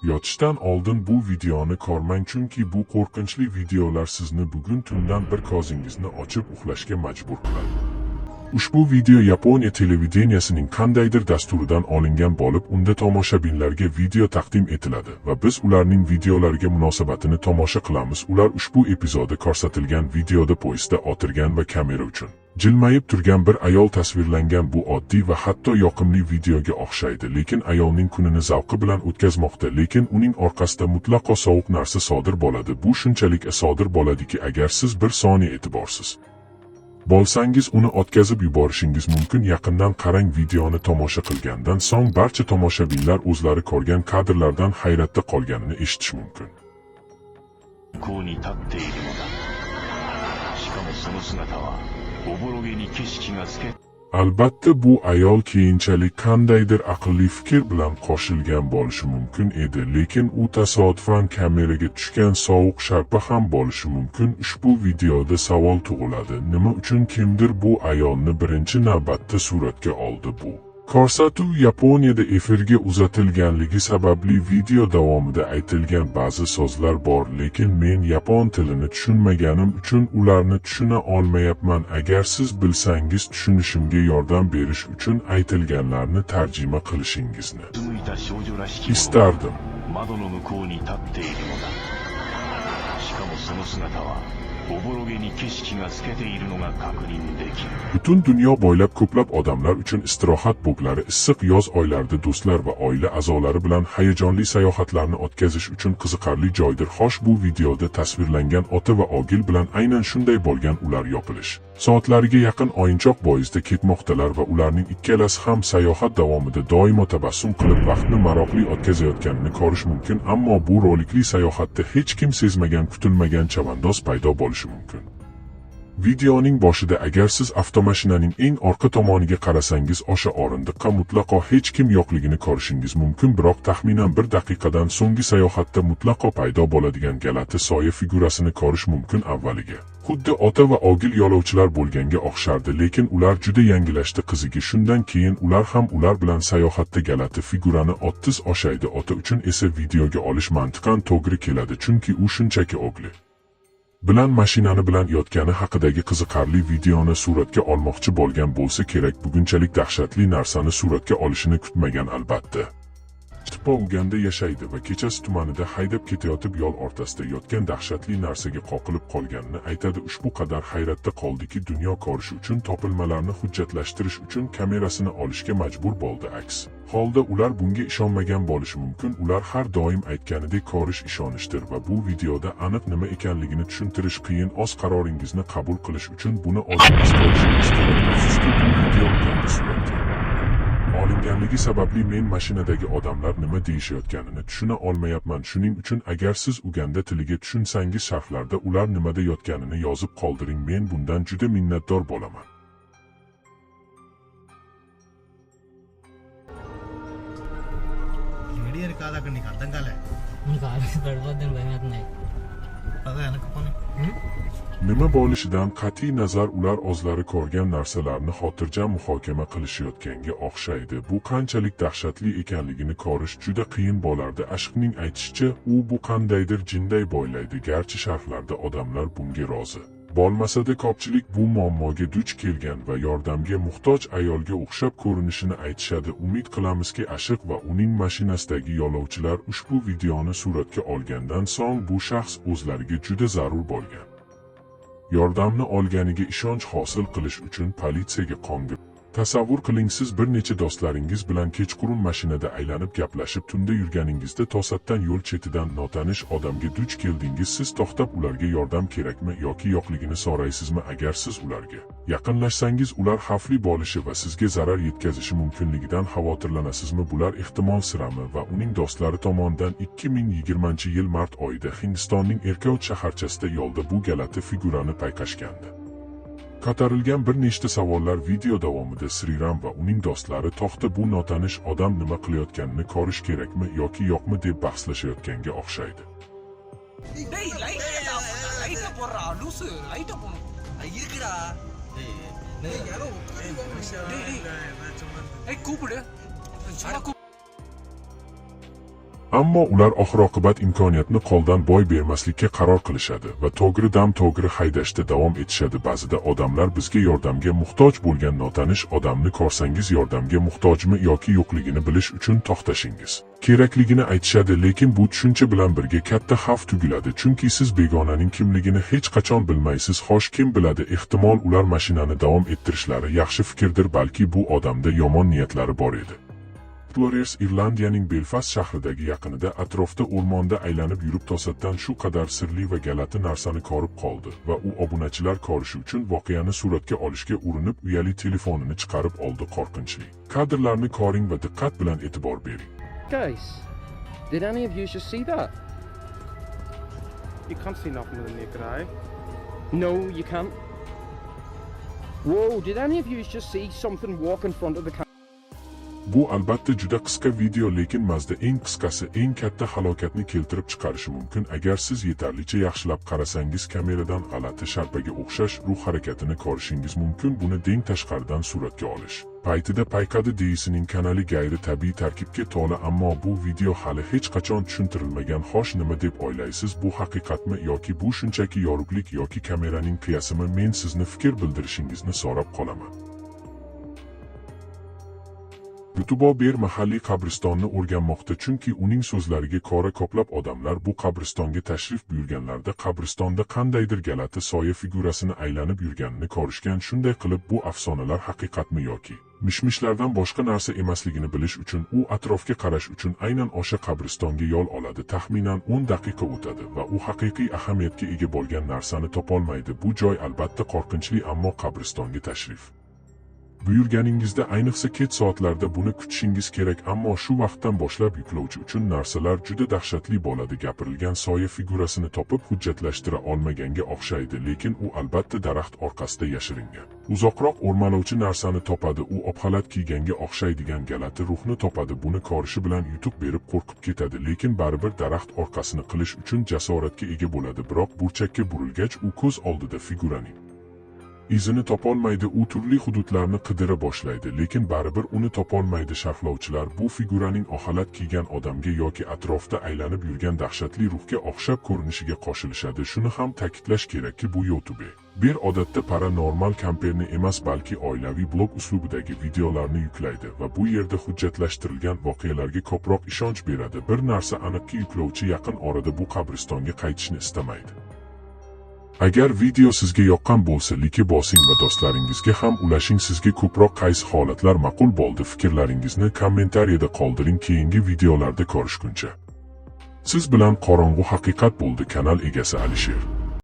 Yotishdan oldin bu videoni ko'rmang, chunki bu qo'rqinchli videolar sizni bugun tundan bir ko'zingizni ochib uxlashga majbur qiladi. Ushbu video Yaponiya televideniyasining qandaydir dasturidan olingan bo'lib, unda tomoshabinlarga video taqdim etiladi va biz ularning videolariga munosabatini tomosha qilamiz. Ular ushbu epizodda ko'rsatilgan videoda poyezdda o'tirgan va kamera uchun jilmayib turgan bir ayol tasvirlangan. Bu oddiy va hatto yoqimli videoga o'xshaydi, lekin ayolning kunini zavqi bilan o'tkazmoqda, lekin uning orqasida mutlaqo sovuq narsa sodir bo'ladi. Bu shunchalik sodir bo'ladiki, agar siz bir soniya e'tiborsiz bo'lsangiz, uni o'tkazib yuborishingiz mumkin. Yaqindan qarang. Videoni tomosha qilgandan so'ng barcha tomoshabinlar o'zlari ko'rgan kadrlardan hayratda qolganini eshitish mumkin. 向こうに立っているのだ。しかもその姿はおぼろげに景色が透け Albatta, bu ayol keyinchalik qandaydir aqlli fikr bilan qo'shilgan bo'lishi mumkin edi, lekin u tasodifan kameraga tushgan sovuq sharpa ham bo'lishi mumkin. Ushbu videoda savol tug'iladi: nima uchun kimdir bu ayolni birinchi navbatda suratga oldi? Bu ko'rsatuv Yaponiyada efirga uzatilganligi sababli video davomida aytilgan ba'zi so'zlar bor, lekin men yapon tilini tushunmaganim uchun ularni tushuna olmayapman. Agar siz bilsangiz, tushunishimga yordam berish uchun aytilganlarni tarjima qilishingizni うつむいた少女らしきものが istardim. 窓の向こうに立っているのだ。しかもその姿はおぼろげに景色が透けているのが確認できる。 Butun dunyo bo'ylab ko'plab odamlar uchun istirohat bog'lari issiq yoz oylarida do'stlar va oila a'zolari bilan hayajonli sayohatlarni o'tkazish uchun qiziqarli joydir. Xo'sh, bu videoda tasvirlangan ota va o'g'il bilan aynan shunday bo'lgan. Ular yopilish soatlariga yaqin o'yinchoq poyezdda ketmoqdalar va ularning ikkalasi ham sayohat davomida doimo tabassum qilib, vaqtni maroqli o'tkazayotganini ko'rish mumkin. Ammo bu rolikli sayohatda hech kim sezmagan kutilmagan chavandoz paydo bo'lishi mumkin. Videoning boshida agar siz avtomashinaning eng orqa tomoniga qarasangiz, o'sha o'rindiqqa mutlaqo hech kim yo'qligini ko'rishingiz mumkin, biroq taxminan bir daqiqadan so'nggi sayohatda mutlaqo paydo bo'ladigan g'alati soya figurasini ko'rish mumkin. Avvaliga xuddi ota va o'g'il yo'lovchilar bo'lganga o'xshardi, lekin ular juda yanglishdi. Qizig'i, shundan keyin ular ham ular bilan sayohatda g'alati figurani o'ttiz o'xshaydi. Ota uchun esa videoga olish mantiqan to'g'ri keladi, chunki u shunchaki o'g'li bilan mashinani bilan yotgani haqidagi qiziqarli videoni suratga olmoqchi bo'lgan bo'lsa kerak. Bugunchalik dahshatli narsani suratga olishini kutmagan, albatta. Tipo Uganda yashaydi va kechasi tumanida haydab ketayotib, yo'l o'rtasida yotgan dahshatli narsaga qoqilib qolganini aytadi. Ushbu qadar hayratda qoldiki, dunyo ko'rishi uchun topilmalarni hujjatlashtirish uchun kamerasini olishga majbur bo'ldi. Aks holda ular bunga ishonmagan bo'lishi mumkin. Ular har doim aytganidek, ko'rish ishonishdir va bu videoda aniq nima ekanligini tushuntirish qiyin. O'z qaroringizni qabul qilish uchun buni o'zingiz ko'rishingiz kerak. Afsuski, bu video Uganda suratga olinganligi sababli men mashinadagi odamlar nima deyishayotganini tushuna olmayapman. Shuning uchun agar siz Uganda tiliga tushunsangiz, sharhlarda ular nimada yotganini yozib qoldiring. Men bundan juda minnatdor bo'laman. Lady అని కాదు అక్కడ నీకు అర్థం కాలే. నీకు ఆఫీస్ పడిపోద్దని భయం అవుతుంది. అదే వెనకపోని. Nima bo'lishidan qat'iy nazar, ular o'zlari ko'rgan narsalarni xotirjam muhokama qilishayotganga o'xshaydi. Bu qanchalik dahshatli ekanligini ko'rish juda qiyin bo'lardi. Ashqning aytishicha, u bu qandaydir jinday bo'ylaydi. Garchi sharhlarda odamlar bunga rozi bo'lmasa-da, ko'pchilik bu muammoga duch kelgan va yordamga muhtoj ayolga o'xshab ko'rinishini aytishadi. Umid qilamizki, Ashiq va uning mashinasidagi yo'lovchilar ushbu videoni suratga olgandan so'ng bu shaxs o'zlariga juda zarur bo'lgan yordamni olganiga ishonch hosil qilish uchun politsiyaga qo'ng'iroq. Tasavvur qiling, siz bir necha do'stlaringiz bilan kechqurun mashinada aylanib, gaplashib, tunda yurganingizda to'satdan yo'l chetidan notanish odamga duch keldingiz. Siz to'xtab, ularga yordam kerakmi yoki yo'qligini so'raysizmi? Agar siz ularga yaqinlashsangiz, ular xavfli bo'lishi va sizga zarar yetkazishi mumkinligidan xavotirlanasizmi? Bular ehtimol Sirami va uning do'stlari tomonidan 2020-yil mart oyida Hindistonning Erkaut shaharchasida yo'lda bu g'alati figurani payqashgandi. Ko'tarilgan bir nechta savollar. Video davomida Sriram va uning do'stlari to'xta, bu notanish odam nima qilayotganini ko'rish kerakmi yoki yo'qmi deb bahslashayotganga o'xshaydi. டேய் லைட் லைட்டை போடுறா லூசு லைட்டை போடணும். இருக்குடா. டேய் டேய் ஏய் கூப்பிடு சும்மா கூப்பிடு. Ammo ular oxir-oqibat imkoniyatni qo'ldan boy bermaslikka qaror qilishadi va to'g'ridan-to'g'ri haydashda davom etishadi. Ba'zida odamlar bizga yordamga muhtoj bo'lgan notanish odamni ko'rsangiz, yordamga muhtojmi yoki yo'qligini bilish uchun to'xtashingiz kerakligini aytishadi, lekin bu tushuncha bilan birga katta xavf tug'iladi, chunki siz begonaning kimligini hech qachon bilmaysiz. Xo'sh, kim biladi, ehtimol, ular mashinani davom ettirishlari yaxshi fikrdir, balki bu odamda yomon niyatlari bor edi. Explorers Irlandiyaning Belfast shahridagi yaqinida atrofda o'rmonda aylanib yurib, to'satdan shu qadar sirli va g'alati narsani ko'rib qoldi va u obunachilar ko'rishi uchun voqeani suratga olishga urinib, uyali telefonini chiqarib oldi. Qo'rqinchli kadrlarni ko'ring va diqqat bilan e'tibor bering. Guys, did any of you just see that? You can't see nothing with the naked eye. No, you can't. Whoa, did any of you just see something walk in front of the camera? Bu albatta juda qisqa video, lekin mazda eng qisqasi eng katta halokatni keltirib chiqarishi mumkin. Agar siz yetarlicha yaxshilab qarasangiz, kameradan g'alati sharpaga o'xshash ruh harakatini ko'rishingiz mumkin. Buni Deng tashqaridan suratga olish paytida payqadi. Deyisining kanali gayri tabiiy tarkibga to'la, ammo bu video hali hech qachon tushuntirilmagan. Xo'sh, nima deb o'ylaysiz? Bu haqiqatmi yoki bu shunchaki yorug'lik yoki kameraning qiyosimi? Men sizni fikr bildirishingizni so'rab qolaman. YouTuber mahalliy qabristonni o'rganmoqda, chunki uning so'zlariga ko'ra, ko'plab odamlar bu qabristonga tashrif buyurganlarida qabristonda qandaydir g'alati soya figurasini aylanib yurganini ko'rishgan. Shunday qilib, bu afsonalar haqiqatmi yoki mishmishlardan boshqa narsa emasligini bilish uchun u atrofga qarash uchun aynan o'sha qabristonga yo'l oladi. Taxminan 10 daqiqa o'tadi va u haqiqiy ahamiyatga ega bo'lgan narsani topolmaydi. Bu joy albatta qo'rqinchli, ammo qabristonga tashrif buyurganingizda, ayniqsa kech soatlarda buni kutishingiz kerak. Ammo shu vaqtdan boshlab yuklovchi uchun narsalar juda dahshatli bo'ladi. Gapirilgan soya figurasini topib hujjatlashtira olmaganga o'xshaydi, lekin u albatta daraxt orqasida yashiringan. Uzoqroq o'rmalovchi narsani topadi. U oq xalat kiyganga o'xshaydigan g'alati ruhni topadi. Buni ko'rishi bilan yutuq berib, qo'rqib ketadi, lekin baribir daraxt orqasini qilish uchun jasoratga ega bo'ladi. Biroq burchakka burilgach, u ko'z oldida figuraning izini topolmaydi. U turli hududlarni qidira boshlaydi, lekin baribir uni topolmaydi. Sharhlovchilar bu figuraning oq xalat kiygan odamga yoki atrofda aylanib yurgan dahshatli ruhga o'xshab ko'rinishiga qo'shilishadi. Shuni ham ta'kidlash kerakki, bu YouTuber odatda paranormal kamperni emas, balki oilaviy blog uslubidagi videolarni yuklaydi va bu yerda hujjatlashtirilgan voqealarga ko'proq ishonch beradi. Bir narsa aniqki, yuklovchi yaqin orada bu qabristonga qaytishni istamaydi. Agar video sizga yoqqan bo'lsa, like bosing va do'stlaringizga ham ulashing. Sizga ko'proq qaysi holatlar ma'qul bo'ldi? Fikrlaringizni kommentariyada qoldiring. Keyingi videolarda ko'rishguncha. Siz bilan Qorong'u haqiqat bo'ldi, kanal egasi Alisher.